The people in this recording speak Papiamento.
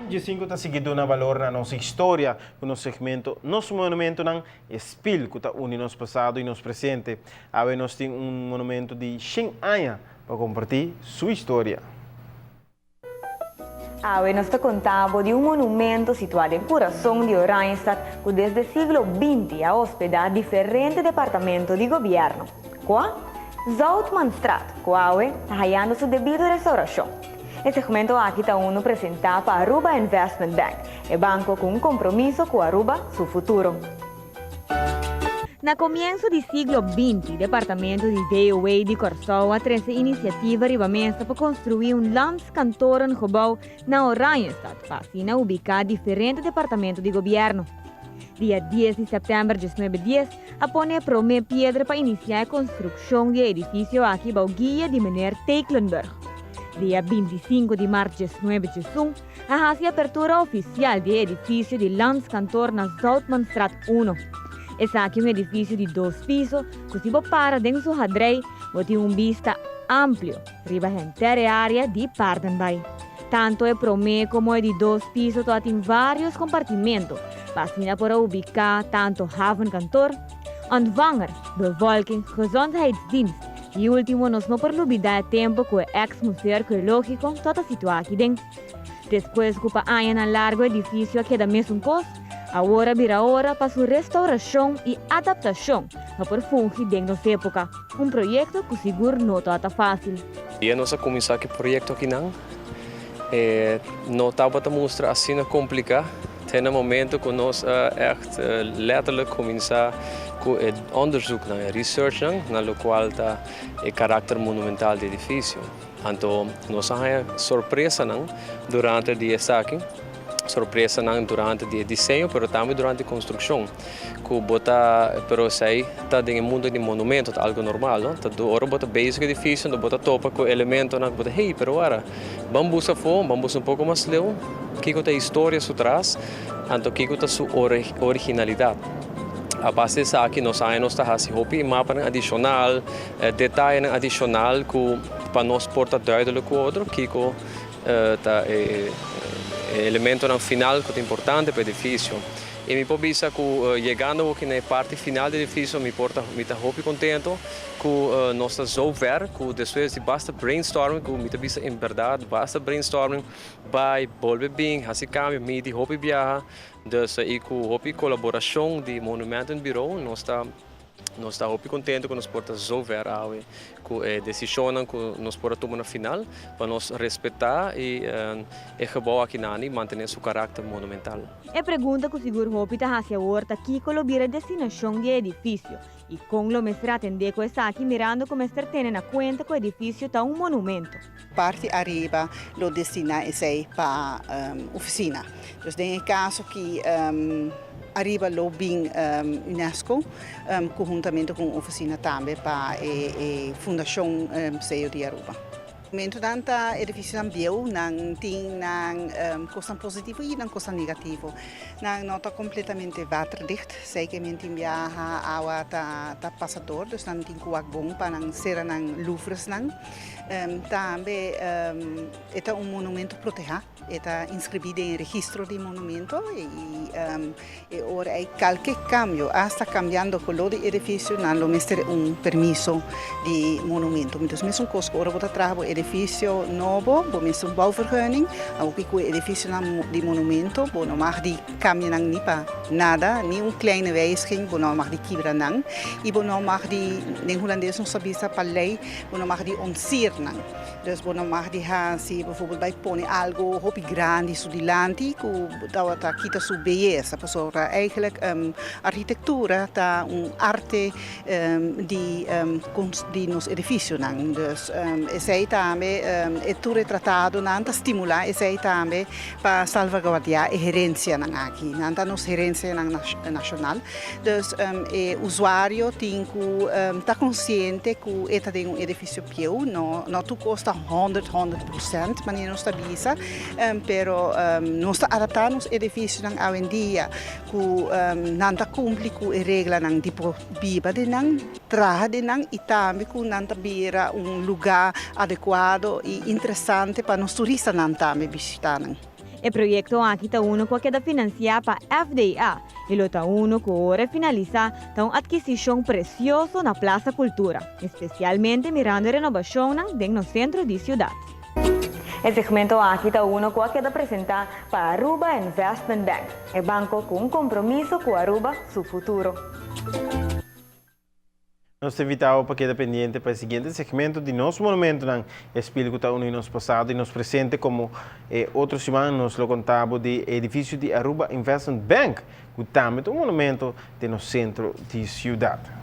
Dje ta sigui duna balor na nos historia ku nos segmento Nos Monumentonan, e spil ku ta uni nos pasado i nos presente. Awe nos tin un monumento di shen aña pa kompartí su historia. Awe nos ta konta bo di un monumento situá den kurason di Oranjestad ku desde siglo binti a hospedá diferente departamento di gobièrnu. Kua? Zoutmanstraat, ku awe ta hayando su debido restaurashon. E segmento aki ta unu presentá pa Aruba Investment Bank, e banko ku un kompromiso ku Aruba su futuro. Na komienso di siglo binti, Departamento di DOW di Kòrsou a trese inisiativa riba mesa pa konstruí un landskantorengebouw na Oranjestad pa asina ubiká diferente departamento di gobièrnu. Dia dies di sèptèmber diesnuebe dies a pone e promé piedra pa inisiá e konstrukshon di e edifisio aki bou guia di meneer Tecklenburg. Dia 25 di mart 1911 a hasi apertura ofisial di e edifisio di Landskantoor na Zoutmanstraat uno. Esaki un edifisio di dos piso ku si bo para den su hadrei bo tin un bista amplio riba henter e área di Paardenbaai. Tanto e promé komo e di dos piso tabatin vários kompartimento pa asina por a ubiká tanto havenkantoor, ontvanger, bevolking, gezondheidsdienst i último nos no por lubidá e tempu ku e eks Museo Arkeológiko tabata situá aki den. Despues ku pa añanan largu e edifisio a keda mesun kos, awor a bira ora pa su restaurashon i adaptashon pa por fungi den nos époka, un proyekto ku sigur no tabata fásil. Dia nos a kuminsá ku e proyekto akinan, e no tabata mustra asina kompliká te na momento ku nos a ègt lèterlik kuminsá ku e òndersuknan, e researchnan, na lokual ta e karakter monumental di e edifisio. Anto nos a haña sorpresanan durante di esaki, sorpresanan durante di e diseño pero tambe durante di konstrukshon ku bo ta, pero esei ta den e mundo di monumento ta algo normal no, ta ora bo ta bezig ku edifisio anto bo ta topa ku elementonan ku bo ta hey pero wara ban buska afó, ban buska un poko mas leu kiko ta e historia su tras anto kiko ta su originalidat. A base di esaki nos haña nos ta hasi hopi mapanan adishonal. Detayenan adishonal ku pa nos por ta duidelijk ku otro kiko ta e elementonan final ku ta importante pa edifisio. I mi por bisa ku yegando awoki na e parti final di edifisio mi por ta mi ta hopi kontento ku nos ta zo ver ku despues di basta brainstorming ku mi ta bisa en bèrdat basta brainstorming bai bolbe bin hasi kambio midi hopi biaha dus i ku hopi kolaborashon di Monumentenbureau nos ta Nos ta hopi contento cu nos por ta zover awe cu e decisionnan cu nos por a tuma na final pa nos respeta y e gebouw aki nani mantene su caracter monumental. E pregunta cu sigur hopi ta haci awor ta kico lo bira e destinacion di e edificio y con lo mester atende cu esaki mirando cu mester tene na cuenta cu edificio ta un monumento. Parti ariba lo destina esey pa oficina. Dus den e caso ki. Ariba lo bin UNESCO conhuntamente cu un oficina tambe pa e Fundacion Museo di Aruba. Monumentonan ta edificionan bieu, nan tin nan cosnan positivo y nan cosnan negativo. Nan no ta completamente waterdicht, zeker men tin biaha awa ta pasa door, dus nan tin cu wak bon pa nan cera nan louvresnan. Tambe e ta un monumento proteha. E ta inskribí den e registro di monumento i e ora ei kalke kambio, asta kambiando koló di edifisio, nan lo mester un permiso di monumento. Entonces mesun kos ku ora bo ta traha bo edifisio nobo, bo mester un bouwvergunning, awoki ku e edifisionan di monumento bo no mag di kambia nan ni pa nada, ni un kleine wijziging, bo no mag di kibra nan i bo no mag di, den hulandes nos ta bisa pa lei, bo no mag di ontsier nan. Dus bo no mag di hasi bijvoorbeeld bai pone algo hopi grandi su dilanti ku tabata kita su beyesa pasobra eigenlijk architectura ta un arte di di nos edificionan. Dus esei tambe e tur e tratadonan ta stimula esei tambe pa salvaguardia e herencianan aki. Nan ta nos herencianan nacional. Dus e usuario tin ku ta konsiente ku e ta den un edifisio bieu, no no tur kos ta honderd 100% manera nos ta bisa, pero nos ta adaptá nos edifisionan awendia ku nan ta kumpli ku e reglanan di por biba den nan. traha den nan y tambe cu nan ta bira un lugar adecuado y interesante pa nos turistanan tambe bishita nan. E proyecto aki ta uno cu a keda financia pa FDA y lo ta uno cu ora e finalisa ta un adquisicion precioso na Plaza Cultura, especialmente mirando e renobacionnan den nos centro di ciudad. E segmento aki ta uno cu a keda presenta pa Aruba Investment Bank, e banco cu un compromiso cu Aruba su futuro. Nos ta invita bo pa keda pendiente pa e siguiente segmento di Nos Monumentonan, e spil cu ta uni nos pasado y nos presente. Como e otro siman nos lo conta bo di e edificio di Aruba Investment Bank, cu tambe ta un monumento den nos centro di ciudad.